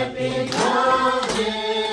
Happy birthday, happy birthday, happy birthday to you. May God bless you always. May God bless you always. May God bless you forever. May God bless you always. Happy long life to you. Happy long life to you. ဒီးတူၢ်လိာ်ဝဲ မိၢ်ပၢ်ဂ့ၤ ဒီးတၢ်သ့ၣ်တဖၣ်လၢပတီၢ်ညါလၢယအဲၣ်ယကဖးယံာ်ယၤဘၣ် သ့ၣ်တဖၣ်လၢအံၤပထံၣ်ဒီးပသ့ၣ်ညါလီၤ ဝဲလၢတၢ်ဒိၣ်ထီၣ်ကွံာ် ပှၤယပှၤဘၣ် ပဝဲဒၣ်အိၣ်ဆူၣ်အိၣ်ချ့ဒီးဆၢဂ့ၤဒီး အဆူၣ်တၢ်ဆါန့ၣ်မ့ၢ်တၢ်အိၣ်စ့ၢ်ကီးလီၤ မိၢ်ပၢ်သ့ၣ်ညါလၢတၢ်အဲၣ်လၢပှၤလၢ အဃိသတးဒီးဝဲ ဒ်တၢ်လၢအဂီၢ်ခဲလၢာ်န့ၣ် ကစၢ်အဂီၢ်တကးဘၣ် ပှၤကူၣ်ပှၤကူၣ်ဝဲလၢပကသ့တၢ်လၢအဂီၢ်န့ၣ် ပကသ့တၢ်လၢအဂီၢ် ဒီးန့ၣ်ပကဒိၣ်ထီၣ်အီၤ ပှၤလၢပကသ့တၢ်လၢအဂီၢ်န့ၣ်လီၤ ဆိၣ်ဂ့ၤပပှၤဖိတက့ၢ်အံၤ ဒီးမ့ၢ်တၢ်လၢပှၤဖိဆံးလၢ တၢ်လၢပှၤဖိအလံၤလံၤဆံးဆံး လၢပှၤလၢအဘျုးတၢ်ဆိၣ်ဂ့ၤဒီးပကသ့တၢ်လၢအဂီၢ် ပတၢ်ဂံၢ်တၢ်ဘါတအိၣ်ဘၣ် ပှၤကပာ်ပတၢ်ဂံၢ်ဆူၣ်ဘါစၢ် ဒုးလီၤပျၢ်သုတၢ်လၢခီဖျိ ပှၤယ့ၣ်ၡူးခရံာ်အလံၤဖိတက့ၢ် ပှၤစၢၤယၤတၢ်အိၣ်လံဖိ ယိၤဟၣ် ခွံ တဆံလွံၢ် အဆၢဖိတဆံလွံၢ် သုမ့ၢ်တ့တၢ်တမံၤမံၤလၢယမံၤဒီး ယမၤလီၤ. ဒီးပှဲၤဒီးတၢ်တၢ်သးကညီၤပာ်ယွၤလၢမူခိၣ် စံးဘျုးက့ၤနၤဒိၣ်မး တနံၤညါအံၤ နဆၢခီဖျိပဝဲတဂၤဒီးကိးဒံကိးနီၢ်ဒဲး ပလဲၤခီဖျိအဂ့ၢ်ဂ့ၤဘၣ်ဘၣ် တနီၤတၢ်ဖံးတၢ်မၤ တနီၤလၢကၠိလၢကီ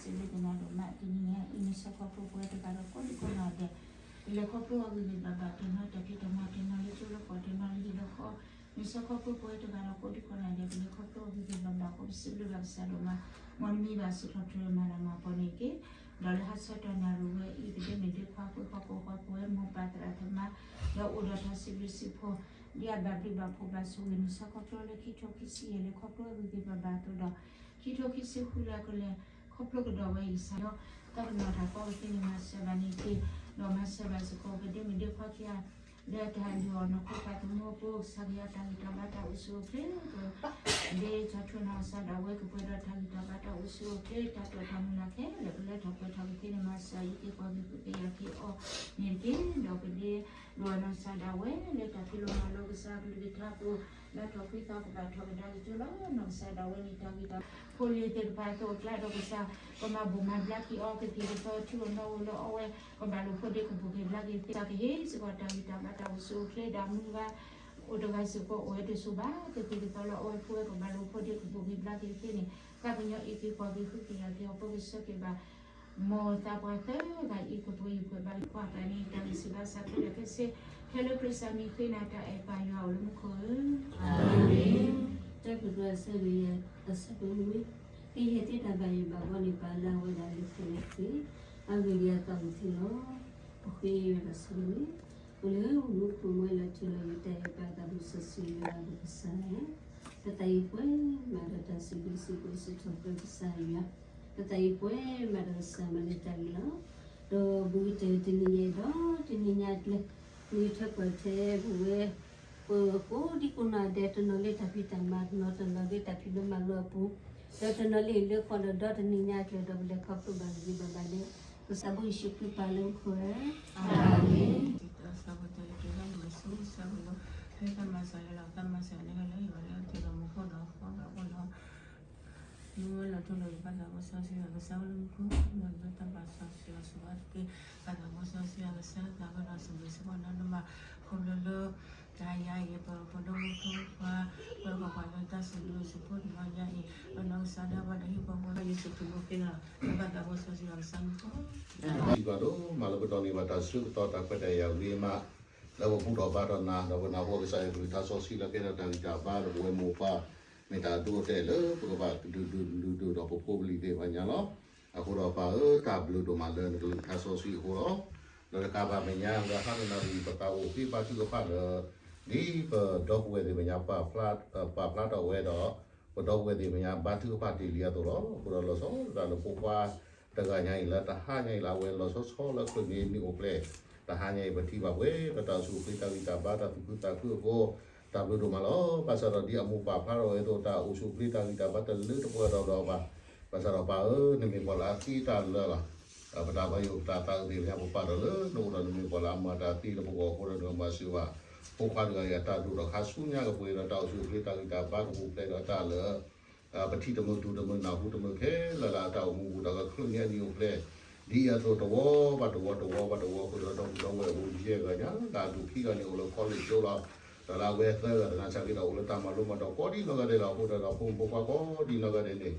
ၢ် တနီၤလၢဟံၣ်လၢဃီ နဆၢခီဖျိပဝဲတဂၤဒီးကိးဒံကိးနီၢ်ဒဲး ပလဲၤခီဖျိအဂ့ၢ်ဂ့ၤဘၣ်ဘၣ် ပစံးဘျုးဘၣ်ကစၢ်ဒိၣ်မး မ်နမံဘၣ်စံးထီၣ်ပတြၢၤမၤလၤမၤကပီၤန့ၣ်တက့ၢ်. ဒီးလၢဟါဆၢတၢ်နၣ်ရံၣ်ဝဲအံၤ ပဒိးန့ၢ်ဒ့ခွါ ပှဲၤခီကိးခီ ပဝဲမိၢ်ပၢ်သရၣ်သမါ ဒီးအိၣ်ဒီးတၢ်စံးဘျုးစံးဖှိၣ် ဒ်အဘၣ်ဘျုးဘၣ်ဖှိၣ်ဘၣ်ဆိၣ်ဂ့ၤ နဆၢခီဖျိလၢခံထိခံဆံယဲၢ် လဲၤခီဖျိအဂ့ၢ်ဂ့ၤဘၣ်ဘၣ်အသိးဒီး ခံထိခံဆံဃုလၢကလဲၤခီဖျိကဒီးဝဲအံၤ ကစၢ်ယွၤ တၢ်ပနီၣ်တၢ်ကီကသ့န့ၣ် မၤစၢၤဘၣ်န့ၣ်တက့ၢ်. ဒီးမၤစၢၤဘၣ်စ့ၢ်ကီး ပဒိးန့ၢ်ဒ့ခွါခံဂၤ လၢတၢ်ဒုးအီၤနီၢ်ခိသးသမူအပူၤ ကစၢ်ယွၤ တၢ်ဂံၢ်တၢ်ဘါတၢ်အိၣ်ဆူၣ်အိၣ်ချ့ ပဒ့ထီၣ်ထူၣ်နီၢ်ကစၢ်ဒၣ်ဝဲ ကပှဲၤဒီးတၢ်ဂံၢ်တၢ်ဘါတၢ်အိၣ်ဆူၣ်အိၣ်ချ့ တၢ်တိာ်တၢ်မုၢ်လၢ်ခဲလၢာ် ပလၢထီၣ်ပှဲၤထီၣ်ကသ့န့ၣ် မၤစၢၤအံးက့ၤပှၤက့ၤဃုက့ၤယၤက့ၤအီၤန့ၣ်တက့ၢ်. ဒီးပဒ့ဒိးနီၢ်ကစၢ်ဒၣ်ဝဲ လၢတၢ်ဖံးလိမၤလိကစၢ်ကလုၢ်ကထါပူၤ လၢထီၣ်ခွံသီကဘၣ်ထီၣ်ကဒါက့ၤကၠိလီၤ. နီၢ်ကစၢ်ဒၣ်ဝဲန့ၣ် တၢ်ဂံၢ်တၢ် ဖိလံၤသ့ၣ်တဖၣ်အသိးအကျါဒီးကစၢ် ကမၤဘိၣ်မၤဘျါက့ၤအီၤ ကသံၣ်ကသီထံဧိၤနီၣ်ဧိၤလၢအဝဲ ကဘၣ်လိာ်ဖိးဒ့ကဘိၣ်က့ၤဘျါက့ၤသ့ ကဟ့ၣ်စ့ၢ်ကီးတၢ်ဂံၢ်တၢ်ဘါတၢ်အိၣ်ဆူၣ်အိၣ်ချ့ ဒီးမုၢ်ဂၤ အိၣ်တဂၤစ့ၢ်ကီးအိၣ်ဝဲတစိၤဘၣ် ကသံၣ်ကသီလၢအဝဲဖိဝဲကဘၣ်လိာ်ဖိးဒ့ကဘိၣ်က့ၤဘျါက့ၤသ့န့ၣ် သးကညီၤအံးက့ၤကွၢ်က့ၤဃုက့ၤယၤက့ၤအီၤ ပကဆၢက့ၤဘၣ် မ်သးပှၢ်သၢဂၤအံၤ ကပှဲၤယုၢ်ပှဲၤဘၣ် ကွၢ်ပာ်န့ၣ် တၢ်ဂံၢ်ဆူၣ်ဘါစၢ်ခဲလၢာ်ခဲဆ့ ဖဲလၢခရံာ်စၢ်မံၤဃ့နၤတၢ်အဲၣ်ပၢ်ယွၤအိၣ်လၢမူခိၣ်ဧၢ, အၤမ့ၣ်. တၢ်ကရၢအဆၢဂ့ၤ အဆၢဖိနွံ, ကယဲၢ်သ့တၢ်ဘၣ်ယိၣ်ဘၣ်ဘီန့ၣ် ပာ်လၢအဝဲဒၣ်လၢခရံာ်လၢခရံာ် အဂ့ၢ်ဒ်အသးအိၣ်သ့လီၤ. ပဃ့ယွၤတၢ်ဆိၣ်ဂ့ၤ အိၣ်လၢမူခိၣ်မူလၢထူလၢယိာ်တၢ်အဲၣ်ပၢ်သးဘိစီဆှံယွၤပကစၢ်ယွၤ, ပသးအံၤပှဲၤမးဒီးတၢ်စံးဘျုးစံးဖှိၣ်စံးထီၣ်ပတြၢၤကစၢ်ယွၤ, ပသးအံၤပှဲၤမးဒီးကစၢ်မၤလၢတၢ်ဂ့ၤလီၤ. ဒီးဘုကတၢၢ်တနံၤညါဒီးတနံၤညါအကျဲ မ့ၢ်ထၢကွၢ်ထဲပဝဲ ပကိးဒံကိးနီၢ်ဒဲး တနီၤလၢတၢ်ဖံးတၢ်မၤ တနီၤတလီၤဂ့ၤတၢ်ဖံးဒိၣ်မၤလိအပူၤ, ဒီးတနီၤလၢအံၤလၢဃီဒီးဒီတနံၤညါအကျဲဒီး ပလဲၤခီဖျိဘၣ်ဂ့ၤဂ့ၤဘၣ်ဘၣ်လၢ ကစၢ်ဖိယ့ၣ်ၡူးခရံာ်ပၢ်လၢမူခိၣ်ဧၢ, အၤမ့ၣ်. တၢ်ဆၢကတီၢ်အံၤတၢ်မၤစၢၤ ဖဲတၢ်မၤစၢၤလၢလီၤ တၢ်မၤစၢၤန့ၣ်လၢယွၤလၢအတ့လီၤမူခိၣ်ဒီးဃီဒီးအိၣ်လီၤ မ့ၢ်ဝဲလီၤထူလီၤယိာ်ဘၣ်သးဘိစီဆှံယွၤကစၢ်လၢမူခိၣ် မ့ၢ်လၢတၢ်ပာ်စီဆှံယွၤစူၤဘၣ်တက့ၢ် ဘၣ်သးဘိစီဆှံယွၤကစၢ်လၢသးဝဲဒီးစံးဘျုးစံးဖှိၣ်နီၢ်နီၢ်ဘၣ် ခီဖျိလၢ တၢ်ယၤအံၤ ပဖိဒိၣ်မုၣ်ဖိခွါ ပှၤကွၢ်လၢတၢ်စံးဘျုးစံးဖှိၣ်တနီၤညါအံၤ ပနီၢ်ကစၢ်ဒၣ်ဝဲဒီးဟံၣ်ဖိဃီဖိယ့ၣ်ၡူးခရံာ်ဖိဃ့လီၤ လၢဘၣ်သးဘိစီဆှံယွၤကစၢ်မူခိၣ် စံးဘၣ်ဒိၣ်မးလၢပဒိးန့ၢ်ဘၣ်တၢ်ဆၢကတီၢ်တၢ်ခွဲးတၢ်ယာ်ဂ့ၤမး လၢပဘူၣ်ထီၣ်ဘါထီၣ်နၤ ဒီးပနၢ်ဟူကစၢ်ယွၤကလုၢ်ကထါစီဆှံလၢကဲထီၣ်တၢ်ဂံၢ်တၢ်ဘါဒီးပဝဲမိၢ်ပၢ် မ့ၢ်တၢ်အဒိအတဲာ်လၢပကဘၣ်ကဒုးဒုးဒုးဒိၣ်ဒီးပဖိပလံၤသ့ၣ်တဖၣ်ညါလီၤ. အဃိဒီးပၢ်ဧၢ, တၢ်ဘျုးဒိၣ်မးလၢနကလုၢ်ကထါစီဆှံအဃိလီၤ. လၢတကးဘၣ်မဲာ်ညါ လၢဟါလၢနၣ်ရံၣ် ပသးအိၣ်ဃ့ဘါထုကဖၣ်လၢ ဒ်ပဒီပုၢ်ဝဲၢ်သ့ၣ်မဲာ်ညါ ပာ်ဖျါထီၣ်ဝဲဒီး ပဒီပုၢ်ဝဲၢ်သ့ၣ်မဲာ်ညါ ဘါထုကဖၣ်တ့ၢ်လံအသိးလီၤ. အဃိဒီးလီၤဆီဒၣ်တၢ်လၢဖိခွါတဂၤညါအံၤ လၢတဟါညါအံၤလၢအဝဲလီၤဆီဆီလၢအချုးန့ၢ်နံၣ်အိၣ်ဖျဲၣ် တဟါညါအံၤ ပထံၣ်ဘၣ်ပှဲၤဒီးတၢ်အိၣ်ဆူၣ်အိၣ်ချ့ တၢ်ဂံၢ်တၢ်ဘါ တၢ်သူၣ်ခုသးခုအဃိ တၢ်ဘျုးဒိၣ်မးလီၤ. ဘၣ်ဆၣ်ဒီးဒ်အမိၢ်ပာ်ဖျါထီၣ်ဝဲအသိး တၢ်အိၣ်ဆူၣ်အိၣ်ချ့တၢ်ဂံၢ်တၢ်ဘါတလၢတပှဲၤဒီးဒီးဘၣ်. ဘၣ်ဆၣ်ဒီးပၢ်ဧၢ, နမ့ၢ်ပှၤလၢအသ့တၢ်လၢလီၤ. ပတၢ်ဘါယွၤ ပတၢ်သးအုးသ့ၣ်တဖၣ် ပပာ်ဒီးလၢနအိၣ်ဒီး နမ့ၢ်ပှၤလၢအမၤတၢ်သ့လၢပဂီၢ်အဃိဒီး နကမၤစၢၤဘၣ် ဖိခွါတဂၤအံၤ အတၢ်ဒိၣ်ထီၣ်ခါဆူညါ ကပှဲၤဒီးတၢ်အိၣ်ဆူၣ်အိၣ်ချ့တၢ်ဂံၢ်တၢ်ဘါ ကပူၤဖျဲးဒီးတၢ်လၢ ပထံၣ်တမုာ်တူၢ်တမုာ်နၢ်ဟူတမုာ်ခဲလၢာ်လၢအတၢ်အိၣ်မူပူၤ ဒီးကချုးန့ၢ်အနံၣ်အိၣ်ဖျဲၣ် ဒ်အသိးတဝီဘၣ်တဝီ တဝီဘၣ်တဝီ ဃုာ်ဒီးဒီပုၢ်ဒီဝဲၢ်အိၣ်ယဲၢ်ဂၤညါ လၢအဒိၣ်ခံဂၤန့ၣ် အိၣ်လၢ college ကၠိလီၤ. ဒီးလၢအဝဲသၢဂၤသနာ်က့ဒီး အိၣ်လၢတၢ်မၤလိမၤဒိးကိးဒ်နီၢ်ဂၤဒဲးလီၤ. အဃိဒီး ဒီဖိမုၣ်ဖိခွါကိးဒ်နီၢ်ဂၤဒဲးန့ၣ်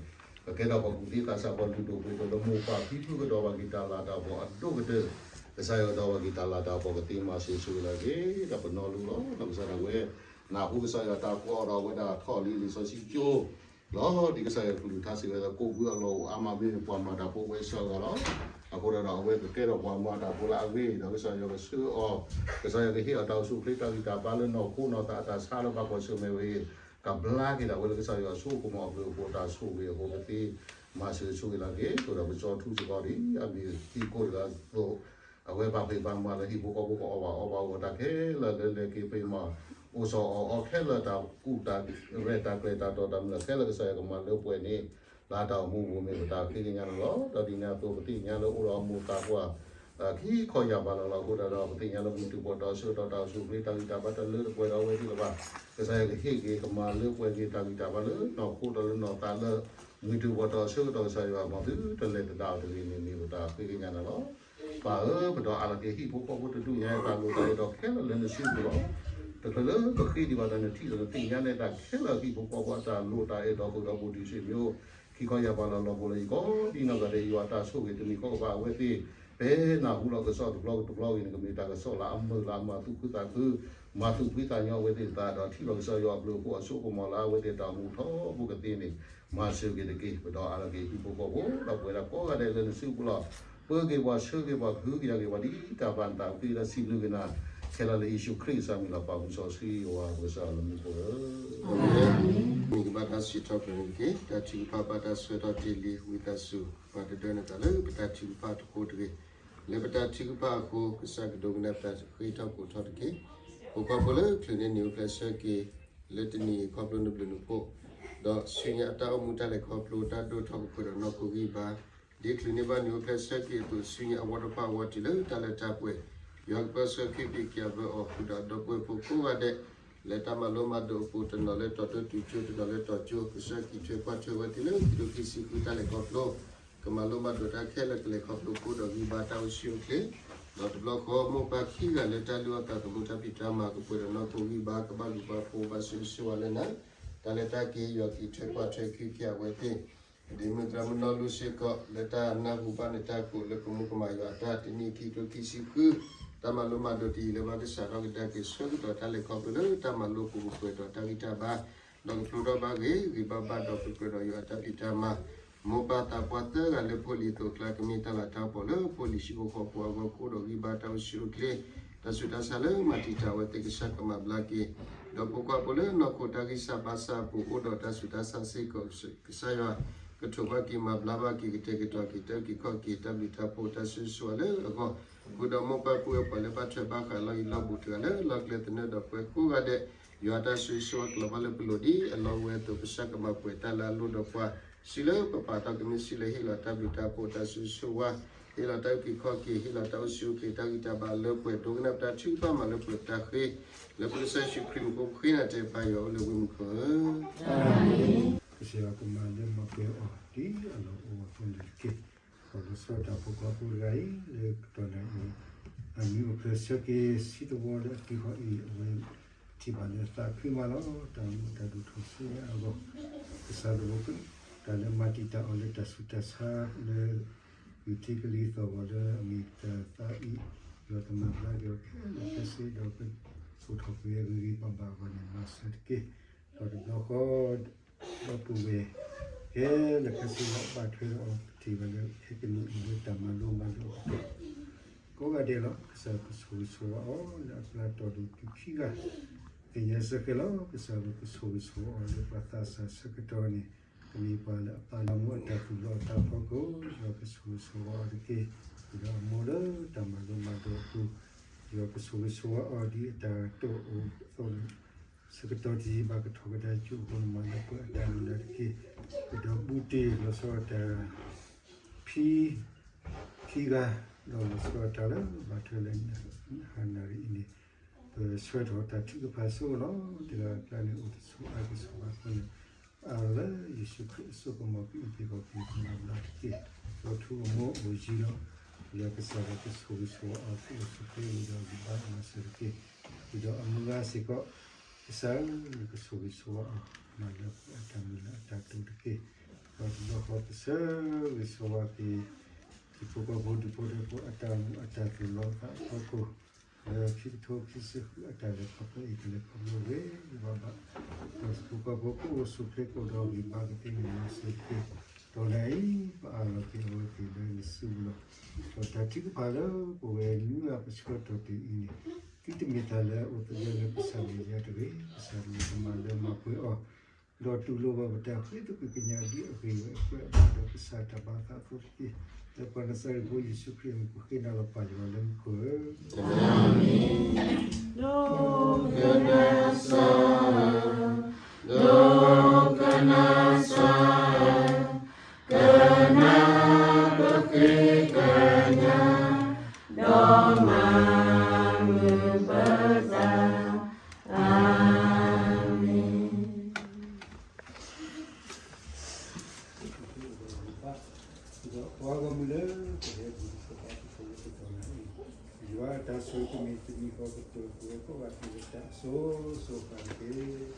ကကဲထီၣ်ပှၤကူၣ်သ့သးဆး ပှၤလုၢ်ဒိၣ်ပှ့ၤဒိၣ်လၢမိၢ်ပၢ်ဖံဖုကဒီးဘၣ်က့ၤတၢ်လၤတၢ်ကပီၤအဒိၣ်ကတၢၢ် ကစၢ်ယွၤကဒီးဘၣ်က့ၤတၢ်လၤတၢ်ကပီၤ ကသ့မၤစၢၤဆိၣ်ဂ့ၤလၢက့ၤ ဒီးပနီၢ်လူလီၤ. ဒီးကစၢ်ဒၣ်ဝဲ နၢ်ဟူကစၢ်ယွၤတၢ်ကိးအီၤဒီးအဝဲဒၣ်ထီၣ်လံလံာ်စီဆှံကၠိ လီၤ. ဒ်ကစၢ်ယွၤကလုၢ်ကထါစံးဝဲဒၣ် ကိးဘုအလီၢ်အိၣ်အါမး မ့မ့ၢ်ပှၤမၤတၢ်ဖိဝဲစှၤဂၤလီၤ. အဃိဒီး အဝဲကကဲထီၣ်ပှၤမၤတၢ်ဖိလၢအဂ့ၤ ဒီးကစၢ်ယွၤကဆှၢအီၤ, ကစၢ်ယွၤကဟ့ၣ်အီၤတၢ်အိၣ်ဆူၣ်အိၣ်ချ့တၢ်ဂံၢ်တၢ်ဘါလၢနီၢ်ခိနီၢ်သးအတၢ်ဆါလၢဘၣ်ကွၢ်ဆၢၣ်မဲာ်ဝဲအံၤ ကဘျါက့ၤဒၣ်ဝဲလၢကစၢ်ယွၤအစိကမီၤအဘျုးအဖှိၣ်တၢ်ဆိၣ်ဂ့ၤအဃိ ကသ့မၤစၢၤဆိၣ်ဂ့ၤလၢက့ၤ အဃိဒီး ပကၠီထူစ့ၢ်ကီးဒ်အမ့ၢ်သံကိးတဂၤအသိး အဝဲပာ်ဖှိၣ်ပာ်မၤလၢဟံၣ်ဖိဃီဖိကအီၣ်ဘၣ်အီဘၣ်အဂီၢ် တၢ်ခဲလၢာ်လၢလဲၤက့ၤပ့ၤမၤ အိၣ်စီၣ်အီၣ်အီခဲလၢာ်တၢ်ကူၣ်တၢ်ရဲၣ်တၢ်ကျဲၤတၢ်တီၢ်တၢ်မုၢ်လၢ်ခဲလၢာ် ကစၢ်ယွၤကမၤလၢပှဲၤန့ၣ် လၢတၢ်အိၣ်မူပူၤမ့ၢ်ပတၢ်ဃ့ကညးန့ၣ်လီၤ. ဒီးဒ်န့ၣ်အသိး ပသ့ၣ်ညါလၢအိၣ်ဒီးအမိၢ်သးပှၢ် ခံခီယၢ်ဘးလီၤလီၤ. အဃိဒီး ပသ့ၣ်ညါလၢမုၢ်တ့ၢ်ပှၤတီၢ်ဆၢကတီၢ်တၢ်အိၣ်ဆူၣ်အိၣ်ချ့တၢ်ဂံၢ်တၢ်ဘါတလၢတပှဲၤဒီးအဝဲသ့ၣ်လၢၤဘၣ်. ကစၢ်ယွၤကဟ့ၣ်က့ၤကမၤလၢပှဲၤက့ၤတၢ်ဂံၢ်တၢ်ဘါလၢနီၢ်ခိဒီးလၢနီၢ်သးလၢ မုၢ်တ့ၢ်ပှၤတီၢ်ဆၢကတီၢ် ကစၢ်ယွၤ မ်သုတလဲၤသဒၣ်အီၤတဂ့ၤန့ၣ် မ့ၢ်ပတၢ်ဃ့ကညးန့ၣ်လီၤ. ပၢ်ဧၢ, ပဒီးအါလီၤက့ၤဟံၣ်ဖိဃီဖိတဒူၣ်ညါ တၢ်လိၣ်တၢ်အဲၣ်ဒိးခဲလၢာ်လၢနစုပူၤလီၤ. တချုးလၢပဃ့ဒံးဘၣ်ဒီး နထံၣ်ဒီးနသ့ၣ်ညါန့ၢ်တၢ်ခဲလၢာ် ဟံၣ်ဖိဃီဖိအတၢ်လိၣ်တၢ်အဲၣ်ဒိး ဃုာ်ဒီးဘူးဒံးဆ့ၣ်မံၤ ခံခီယၢ်ဘးလီၤလီၤ ပူၤလၢယကီၢ်ဒ်နီၢ်ဂၤဒဲး ယွၤတၢ်ဆိၣ်ဂ့ၤတမံၤဃီကဘၣ်အဝဲသ့ၣ် ဖဲနၢ်ဟူလီၤကစီၣ်တဘျီတဘျီဂ့ၤန့ၣ် ကမ့ၢ်တၢ်ကစီၣ်လၢအမုာ်လၢအမၤသူၣ်ခုသးခု မၤသူၣ်ဖှံသးညီအဝဲသ့ၣ်အသး ဒီးထံၣ်ဘၣ်ကစၢ်ယွၤအဘျုးအဖှိၣ်အစိကမီၤလၢအဝဲသ့ၣ်တၢ်အိၣ်မူထီဘိကသ့န့ၣ် မၤစၢၤက့ၤတက့ၢ်. ပဒီးအါလီၤက့ၤဟံၣ်ဖိဃီဖိ ဒီးပဝဲဒၣ်ကိးဂၤဒဲးလၢနစုပူၤလီၤ. ပၢက့ၤပှၤဆှၢက့ၤပှၤ ကဟုကယာ်က့ၤပှၤ ဒ်တၢ်ဘၣ်နသးဝံၤဒီး စံးဘျုးက့ၤနၤ ခဲလၢာ်လၢယ့ၣ်ၡူးခရံာ်အမံၤလီၤ. ပၢ်မုၢ်စီဆှံယွၤပကစၢ်လၢမူခိၣ်ဧၢ မ့ၢ်ကဘၣ်တၢ်စံးထီၣ်ပတြၢၤန့ၣ်တက့ၢ်. တၢ်ထုကဖၣ်ဘၣ်တၢ်ဆှၢထီၣ်တ့ၢ်လံ ဝံသးစူၤ ပှၤတဒၢနသးလၢပတၢ်ထုကဖၣ်တဃိတဂ့ၤ. လၢပတၢ်ထုကဖၣ်အဃိ ကစၢ်ကဒိကနၣ်ပတၢ်ဃ့ထီၣ်ကိးထီၣ်တက့ၢ်. ဖိခွါဖိလၢချုးန့ၢ်နံၣ်အိၣ်ဖျဲၣ်ဆၢက့ၤ လၢတနံၤအံၤခီဖျိနဘျုးနဖှိၣ် ဒီးဆူညါအတၢ်အိၣ်မူတၢ်လဲၤခီဖျိတၢ်ဒိၣ်ထီၣ်ကပှဲၤဒီးနီၢ်ခိဂံၢ်ဘါ ဒ်ချုးန့ၢ်ဘၣ်နံၣ်အိၣ်ဖျဲၣ်ဆၢက့ၤအသိး ဆူညါအဝီတဖၣ်အဝီတုၤလၢတၢ်လၢတၢ်ပှဲၤ ယွၤကပၢဆှၢခရံာ်က့ၤက့ၤအဘၢအီၤ ဃုာ်ဒီးအဒီပုၢ်ဝဲၢ်ဖိကိးဂၤဒဲး လၢတၢ်မၤလိမၤဒိးအပူၤ တနီၤလၢတီၤတိၢ်တုၤကၠိ တနီၤလၢတီၤကၠိ ကစၢ်က့ၤထွဲကွၢ်ထွဲဝဲသ့ၣ်လၢခံကထိခံဆံဃုတၢ်လဲၤခီဖျိ ကမၤလိမၤဒိးတၢ်ခဲလၢာ် ကလဲၤခီဖျိကအိၣ်ဒီးဂံၢ်ဘါတၢ်အိၣ်ဆူၣ်အိၣ်ချ့ ဒီးတဘျီဃီ မိၢ်ပၢ်ခံဂၤလၢတၢ်လုၢ်အီၣ်သးသမူတၢ်ဖံးတၢ်မၤကပှဲၤဒီးနီၢ်ခိဂံၢ်ဘါ ကဘၣ်လူၤဘၣ်ဖှိၣ်ဘၣ်ဆိၣ်ဂ့ၤဆိၣ်ဝါလၢနၤ တၢ်လဲၤတၢ်က့ၤ ယွၤက့ၤထွဲကွၢ်ထွဲခံက့ၤအဝဲသ့ၣ် ဒ်မုၢ်သရၣ်မုၢ်နီၢ်လူစ့ၢ်ကီး လၢတၢ်နၢ်ဟူဘၣ်နတၢ်ကိးလၢကမူကမၣ်ယွၤအတၢ်တနံၣ်ခံကထိခံဆံဃု တၢ်မၤလိမၤဒိးတယံာ်လၢဘၣ်ကစးထီၣ်ကဒါက့ၤဆၢကတီၢ်တၢ်လဲၤခီဖျိလၢတၢ်မၤလိပူၤကပှဲၤဒီးတၢ်ဂံၢ်တၢ်ဘါ ဒီးကဖျိထီၣ်ဘၣ်ဂ့ၤဂ့ၤဘၣ်ဘၣ်ဒီးကကြၢးဒီးယွၤအတၢ်ဖံးတၢ်မၤ မိၢ်ပၢ်သးပှၢ်သၢဂၤလၢဖိလံၤသိးကျါ ကမ့ၢ်တၢ်လၤတၢ်ကပီၤလၢဖိလံၤဟံၣ်ဖိဃီဖိအဂီၢ် ကအိၣ်ဒီးဂံၢ်ဘါတၢ်အိၣ်ဆူၣ်အိၣ်ချ့ တၢ်ဆူးတၢ်ဆါလၢမၤတံာ်တာ်အဝဲသ့ၣ် ကစၢ်ကမၤဘျါက့ၤ ဒီးဖိခွါဖိလၢနီၢ်ခိတၢ်ဂံၢ်စၢ်ဘါစၢ်အပူၤ အိၣ်ဒီးတၢ်ဆူးတၢ်ဆါစ့ၢ်ကီး ကစၢ်ယွၤ ကထိးဘၣ်က့ၤမၤဘျါဘၣ်က့ၤ ကတဲာ်ကတီၤက့ၤ တၢ်အုၣ်က့ၤခီၣ်က့ၤ တၢ်ဘျုးတၢ်ဖှိၣ်တၢ်ဆိၣ်ဂ့ၤဆိၣ်ဝါလၢအဂီၢ် ဃုာ်ဒီးမိၢ်ပၢ်ပုၢ်ဝဲၢ်ပှၤလၢဘၣ်ထွဲဘၣ်ဃးလီၢ်ယံၤလီၢ်ဘူးတဂၤလၢ လီၢ်ကျဲသနၢၣ်ဒီးပှၤကိးဂၤဒဲး ယွၤတၢ်ဆိၣ်ဂ့ၤဆိၣ်ဝါကလီၤဘၣ်လၢပလိၤဒ်အလီၢ်ဝဲအသိး ကစၢ်ကမၤပှဲၤတၢ်လၢအလိၣ်ဒီးပှၤ စံးလၢပပာ်ထီၣ်ကမ့ၢ်စံးလၢဟ့ၣ်လီၤတၢ်ဘျုးတၢ်ဖှိၣ်တၢ်ဆိၣ်ဂ့ၤဆိၣ်ဝါ ဟ့ၣ်လီၤတၢ်အုၣ်က့ၤခီၣ်က့ၤ ဟ့ၣ်လီၤတၢ်အိၣ်ဆူၣ်အိၣ်ချ့ တၢ်ဂံၢ်တၢ်ဘါလၢပှဲၤ ဒိကနၣ်ပတၢ်ထုကဖၣ်မၤလၢပှဲၤပတၢ်ဃ့ လၢပကစၢ်ယ့ၣ်ၡူးခရံာ်မံၤ ပဃ့နၤတဲပၢ်ယွၤအိၣ်လၢဝ့ၢ်မုၢ်ခိၣ်ဧၢ ကစၢ်ယွၤကမၤလၢမၤပှဲၤအီၤဒ်အလီၢ်အိၣ်အသိးန့ၣ်တက့ၢ်. ဒီးလီၤဆီဒၣ်တၢ်ဖိခွါဖိတဂၤအံၤ လၢကတီၢ်နၣ်အံၤ အနံၣ်အိၣ်ဖျဲၣ်ဆၢက့ၤဆံတဝီလၢအတုၤဃီအံၤ အဝဲထံၣ်ဘၣ်လၢသးခုမးလီၤ. တၢ်အိၣ်မူတၢ်ဒိၣ်ထီၣ်ဆူညါအဂီၢ် ကစၢ်တဝီ တၢ်လၢမၤတံာ်တာ်အီၤလၢတၢ်ဆူးတၢ်ဆါလၢ ယူၤထံကလံၤသီၣ်ဂီၤလၢအမ့ၢ်တၢ်သးအံၤ ယွၤကမၤဘျါက့ၤအီၤခဲလၢာ်ခဲဆ့ဒီး ကအိၣ်ထီၣ်ပှဲၤဂ့ၤဂ့ၤဘၣ်ဘၣ်အဂီၢ်န့ၣ် မၤစၢၤတက့ၢ်. ဒီးတဘျီဃီ ဒီပုၢ်ဝဲၢ် ခဲလၢာ်ခဲဆ့လၢအဘၣ်ထွဲဒီးအီၤ တ့ၢ်ဘၣ်လၢဟဲကနံၣ်အံၤလၢတၢ်မၤလိမၤဒိးအပူၤ ကိးဂၤဒဲးလီၤ. ကစၢ်ကဆိၣ်ဂ့ၤဆိၣ်ဝါအီၤလၢအပျၢ်တီၢ်ဒိၣ်တုၤခံဂၤ သ့ၣ်ညါစ့ၢ်ကီးလီၤ. ကစၢ်ကဆိၣ်ဂ့ၤဆိၣ်ဝါအီၤလၢပှၤသးစၢ်ဆၢကတီၢ်န့ၣ် ကမ့ၢ်ပှၤလၢအပာ်လီၤမူအတၢ်သူၣ်လီၤအသးအဖီခိၣ် ယွၤကဆိၣ်ဂ့ၤဆိၣ်ဝါအီၤတက့ၢ်. ဒီးအမိၢ်လၢတၢ်မၤလိမၤဒိးအပူၤ ယွၤကဆိၣ်ဂ့ၤဆိၣ်ဝါအီၤဒ်အတၢ်တိာ်အိၣ်အသိးန့ၣ် ဆၢကတီၢ်တယံာ်ဘၣ်ကထီၣ်ကဒါက့ၤအဃိန့ၣ် မၤလၢပှဲၤအတၢ်မုၢ်လၢ်တက့ၢ်. ကဒီးဘူးတ့ၢ်လီၤဆီဒၣ်တၢ် ဖံ ခံဂၤ ဒီးလီၤဆီဒၣ်တၢ်လၢဘၣ်ထွဲလၢ ဟါနၣ်ရံၣ်အံၤန့ၣ် ပဆှၢထီၣ်တၢ်ထုကဖၣ်ဆိလီၤ. တဂၤအကျါန့ၣ် အိၣ်တဆိးအါတဆိးဘၣ်အဃိန့ၣ် အါလီၤလၢယ့ၣ်ၡူးခရံာ်အစိကမီၤ ကအိၣ်က့ၤခီၣ်က့ၤကမၤဘျါတက့ၢ်. ဒီးထူအမိၢ်အိၣ်ယံၤလီၤ. လၢကစၢ်ဒီးကဆိၣ်ဂ့ၤဆိၣ်ဝါအီၤ ကအိၣ်ဆိးသ့ဝံၤဒီးဂံၢ်ဘါမၤစၢၤတက့ၢ်. ဝံၤဒီးအမုၢ်ဂၤစ့ၢ်ကီး ကစၢ်ဧၢ ကဆိၣ်ဂ့ၤဆိၣ်ဝါအီၤ မၤလၢပှဲၤအတၢ်မုၢ်လၢ်အတၢ်တိာ်တက့ၢ်. ဒီးတဘျီဃီကစၢ်ဂ့ၤဆိၣ်ဝါက့ၤ ဟံၣ်ဖိဃီဖိဒူၣ်ဖိထၢဖိအတၢ်အိၣ်မူအတၢ်သူၣ်လီၤသးအဖီခိၣ် လၢခံကထိခံဆံဃုအတၢ်လဲၤခီဖျိအံၤ ကလဲၤခီဖျိဂ့ၤဂ့ၤဘၣ်ဘၣ် ဒီးဟံၣ်ဖိဃီဖိကအိၣ်ဆူၣ်ချ့ကအိၣ်ဒီးဂံၢ်ဘါကသ့န့ၣ်မၤစၢၤတက့ၢ်. ဒီးနၤအံၤ ပအၢၣ်လီၤက့ၤအဝဲသ့ၣ်လၢနစုပူၤလီၤ. ဒီးတၢ်ထုကဖၣ်လၢပဝဲနွံဂၤပဆှၢထီၣ်တ့ၢ်အံၤန့ၣ် သုတမ့ၢ်တၢ်လၢအအိၣ်သယၢလၢကစၢ်မဲာ်ညါတဂ့ၤ. ကစၢ်တမ့ၢ်ကမၤလၢမၤပှဲၤအီၤ ဒီးတူၢ်လိာ်ဘၣ်ပတၢ်ဃ့သကွံၢ်ကညးဒ်အဂ့ၤဝဲအဖၢအဘၣ် ဒီးကစၢ်တၢ်ဘၣ်သးအသိးတက့ၢ်. လၢပှၤနၤစၤရ့းဖိယ့ၣ်ၡူးခရံာ်အမံၤ ပဃ့နၤလီၤပၢ်ယွၤလၢမူခိၣ်ဧၢ, ဒီးကနၣ်စၢၤ, ဒီးကနၣ်စၢၤ, ကနၣ်ပဃ့ကညး, ဒီးမၤမုာ်ပသး, အၤမ့ၣ်. ဒီးပှၤဂီၢ်မုၢ်လၢပဟဲပူၤ ပသးပူၤလၢပတီၢ်နၤအံၤ, ယွၤအတၢ်ဆိၣ်ဂ့ၤမ့ၢ်တမံၤဃီကတိၤကွံာ်ဝဲကိးဂၤဒဲးလၢတၢ်အစိၤစိၤအဃၣ်တက့ၢ်.